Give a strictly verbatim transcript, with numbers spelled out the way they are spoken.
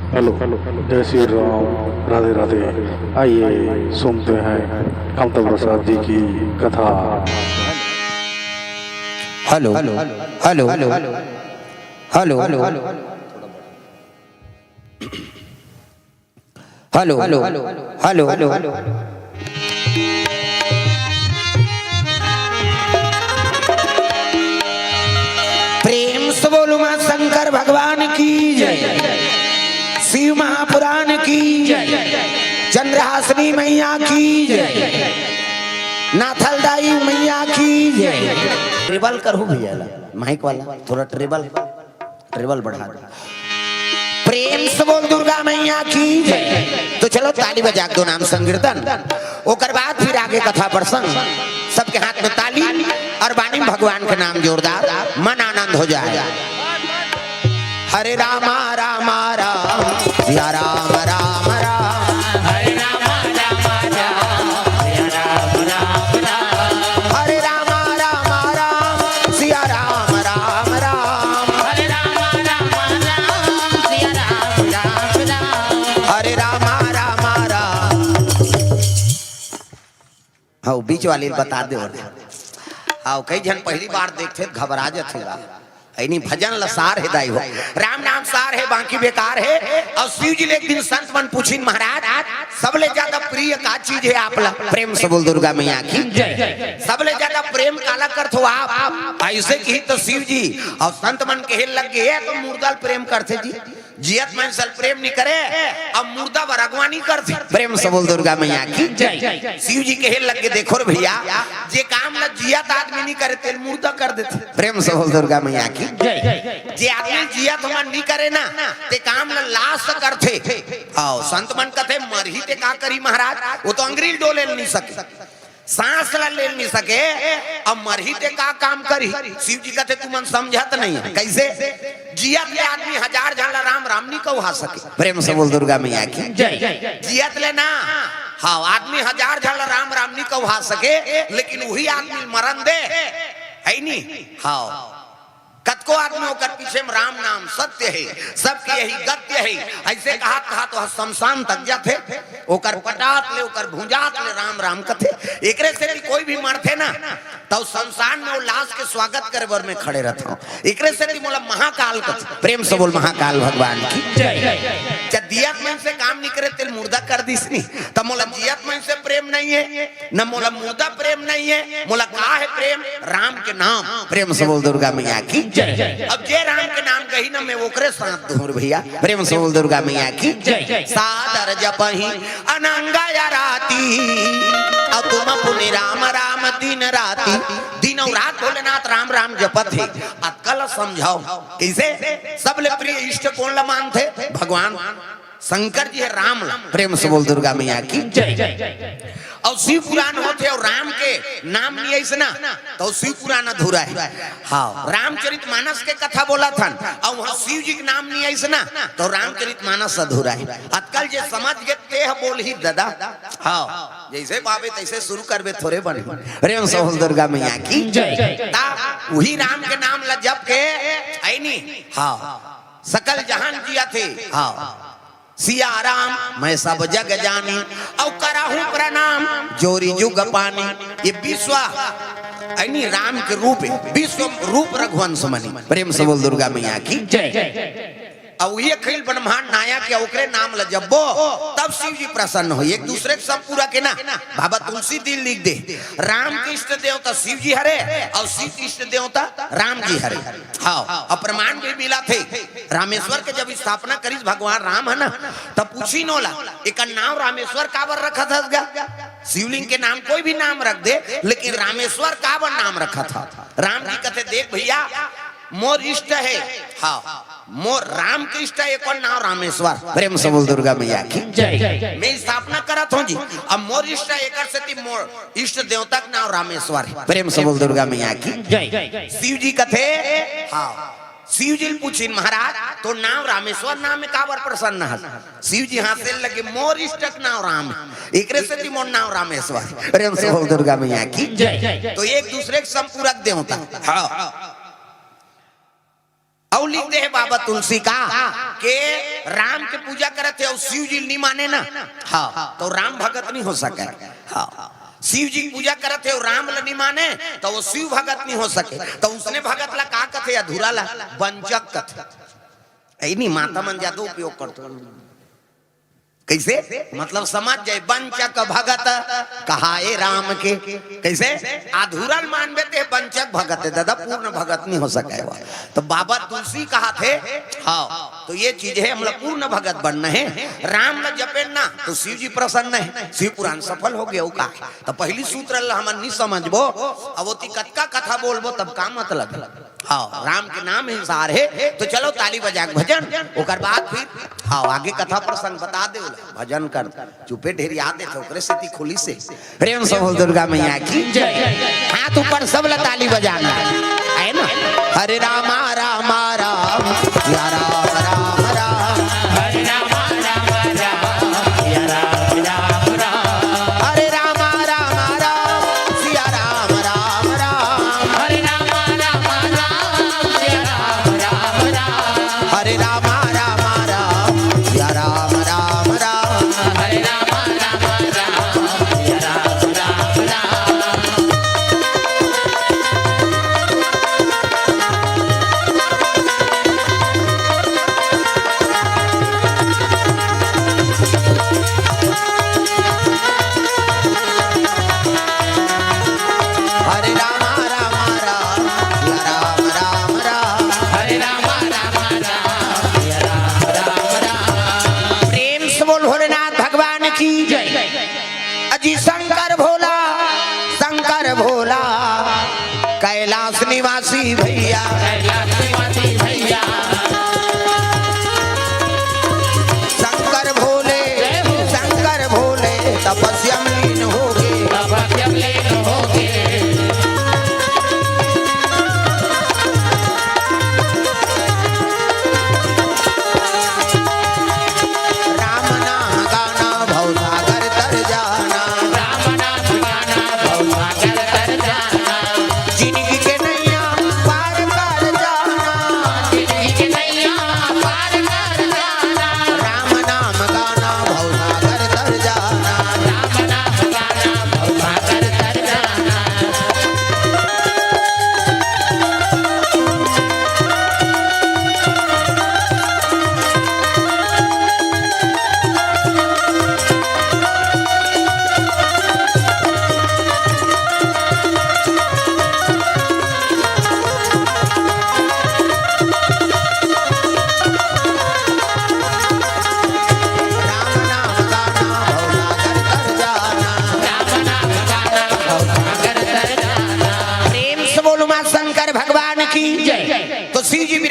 Hello, जय श्री राम, राधे राधे। आइए सुनते हैं कामता प्रसाद जी की कथा। Hello, hello, hello, hello, hello, hello, hello, hello, hello. प्रेम से बोलो माँ शंकर भगवान की जय, शिव महापुराण की जय, चंद्रहासिनी मैया की जय, नाथलदाई मैया की जय। ट्रेबल करो भैया, माइक वाला थोड़ा ट्रेबल, ट्रेबल बढ़ा दे। प्रेम से बोल दुर्गा मैया की जय। तो चलो ताली बजा के दो नाम संकीर्तन, ओकर बाद फिर आगे कथा प्रसंग। सबके हाथ में ताली और वाणी में भगवान के नाम जोरदार, मन आनंद हो जाए। हरे रामा रामा राम, सिया राम राम राम। हरे रामा रामा राम, सिया राम राम राम। हरे रामा रामा राम, सिया राम राम राम। हरे रामा रामा राम, सिया राम राम राम। हरे रामा रामा राम। हाँ, बीच वाले ल बता दे। हाँ, कई झन पहली बार देखथे त घबरा जथे गा। ऐनी भजन ल सार हे दाई हो, राम नाम सार हे, बाकी बेकार हे। और शिव जी ले एक दिन संत मन पूछिन, महाराज, सबले ज्यादा प्रिय का चीज हे आप ला? प्रेम से बोल दुर्गा मैया की जय। सबले ज्यादा प्रेम काला करथो आप? ऐसे किही तो शिव जी और संत मन कहे लग गे, "ये तो मुर्दा ल प्रेम करथे जी, जियत मन से प्रेम नहीं करे, अब मुर्दा बर अगुवानी करथे।" प्रेम से बोल दुर्गा मैया की जय। शिव जी कहे लग गे, "देखो रे भैया, जे काम ला जियत आदमी नहीं करे, तेल मुर्दा कर देथे।" प्रेम से बोल दुर्गा मैया की जय। जे आदमी जियत मन नहीं करे ना, ते काम ला लाश करथे। आओ, संत मन कथे, "मरही ते का करी महाराज, वो तो अंगरी ल डोले ल नहीं सके, सांस ला ले ल नहीं सके, अब मरही ते का काम करी?" शिव जी कथे, "तुमन समझत नहीं है।" कैसे? जियत ले आदमी हजार झन ला राम राम नहीं कहवा सके। प्रेम से बोल दुर्गा मैया की जय। जियत ले ना, हाँ, आदमी हजार झन ला राम राम नहीं कहवा सके, लेकिन वही आदमी मरन दे, है नी? हाँ, कतको आदमी ओकर पीछे में राम नाम सत्य हे, सबके यही गत्य हे। ऐसे कहत कहत वह शमशान तक जाथे, ओकर पटात ले, ओकर भुंजात ले राम राम कथे। एकरे से भी कोई भी मरथे ना, तो शमशान में वो लाश के स्वागत करे बर में खड़े रहथंव। एकरे से भी मोला महाकाल कथे। प्रेम से बोल महाकाल भगवान की जय। जब जियत मन से काम नहीं करे, तेल मुर्दा कर दिस नी, तो मोला जियत मन से प्रेम नहीं है। न मोला मुर्दा प्रेम नहीं है, मोला का है प्रेम? राम के नाम। प्रेम से बोल दुर्गा मैया की जय। अब जे राम के नाम कही ना, मैं ओकरे साथ दूर भैया। प्रेम से बोल दुर्गा मैया की जय। सादर जपही अनंगा या राती, अब तुम पुनि राम राम दिन राती। दिन और रात भोलेनाथ राम राम जपत हे। अतका ल समझाओ, कैसे? सबले प्रिय इष्ट कोन ल मानथे? भगवान शंकर जी हे राम ला। प्रेम से बोल दुर्गा मैया की जय। और शिव पुराण होथे और राम के नाम नहीं आइस ना, तो शिव पुराण अधूरा हे। हाँ, रामचरित मानस के कथा बोलथन और वहाँ शिव जी के नाम नहीं आइस ना, तो रामचरित मानस अधूरा हे। अतका ल जे समझ गे तेह बोलही दादा। हाँ, जैसे पावे तैसे शुरू करबे, थोरे बने। प्रेम से बोल दुर्गा मैया की जय। ता वही राम के नाम ला जप के, है नी? हाँ, सकल जहान जियत हे। हाँ, सिया राम मैं सब जग जानी, अउ करहूँ प्रणाम जोरी जुग पानी। ये विश्व, यानी राम के रूप हे, विश्व रूप रघुवंश मनी। प्रेम से बोल दुर्गा मैया की जय। अउ ये अखिल ब्रह्मांड नायक हे, ओकरे नाम ल जपबो, तब शिव जी प्रसन्न होही। एक दूसरे के सब पूरा के ना, बाबा तुलसी दिल लिख दे, राम के इष्ट देवता शिव जी हरे अउ शिव के इष्ट देवता राम जी हरे। हाँ, अउ प्रमाण भी मिलथे। रामेश्वर के जब स्थापना करिस भगवान राम हे ना, तब पूछिन ओला, "एकर नाम रामेश्वर काबर रखत हस गा? शिवलिंग के नाम कोई भी नाम रख दे, लेकिन रामेश्वर काबर नाम रखत हस?" राम जी कथे, "देख भैया, मोर इष्ट हे, हाँ, मोर राम के इष्ट हे, एकर नाम रामेश्वर।" प्रेम से बोल दुर्गा मैया की जय। मैं स्थापना करत हूँ जी, अब मोर इष्ट हे, एकर सेती मोर इष्ट देवता के नाम रामेश्वर हे। प्रेम से बोल दुर्गा मैया की जय। शिव जी कथे, हाँ, शिव जी ल पूछिन, "महाराज, तोर नाम रामेश्वर नाम में काबर प्रसन्न हस?" शिव जी हाँसे लगे, "मोर इष्ट के नाम राम हे, एकरे सेती मोर नाम रामेश्वर हे।" प्रेम से बोल दुर्गा मैया की जय। तो एक दूसरे के संपूरक देवता। हाँ, अउ लिख दे हे बाबा तुलसी का के राम के पूजा करत हे अउ शिव जी ल नी माने ना, हाँ, तो राम भगत नहीं हो सके। हाँ, शिव जी के पूजा करत हे अउ राम ल नी माने, तो वो शिव भगत नहीं हो सके। तो उसने भगत ला का कथे? अधूरा ला वंचक कथे। ए नहीं, माता मन जादा उपयोग करथे। कैसे? मतलब समझ जाए, वंचक भगत कहाए राम के। कैसे? अधूरा ल मानबे ते वंचक भगत हे दादा, पूर्ण भगत नहीं हो सके वो। तो बाबा तुलसी कहाथे, हाँ, तो ये चीज हे, हमला पूर्ण भगत बनना हे। राम ला जपेन ना तो शिव जी प्रसन्न हे, शिव पुराण सफल हो गया, वो का? तो पहली सूत्र ला हमन नहीं समझबो, अब ओती कतका कथा बोलबो तब का मतलब हे? हाँ, राम के नाम ही सार हे। तो चलो ताली बजा के भजन, ओकर बाद फिर, हाँ, आगे कथा प्रसंग बता दे, ओला भजन कर, चुपे ढेरिया देथे, ओकरे सेती खुली से। प्रेम से बोल दुर्गा मैया की जय। हाथ ऊपर, सब ला ताली बजाना है ना। हरे रामा रामा राम, या राम राम राम। हरे रामा रामा राम, या राम राम राम। हरे रामा रामा राम, सिया राम राम राम। हरे रामा रामा राम, सिया राम राम राम। हरे रामा रामा राम, सिया राम राम राम। हरे रामा रामा राम, सिया राम राम राम। हरे रामा रामा राम, या राम राम राम। हरे रामा रामा राम, या राम राम राम। प्रेम से बोल भोलेनाथ भगवान की जय। अजी शंकर भोला, शंकर भोला, कैलाश निवासी भैया। कैलाश निवासी भैया। शंकर भोले, शंकर भोले, तपस्या में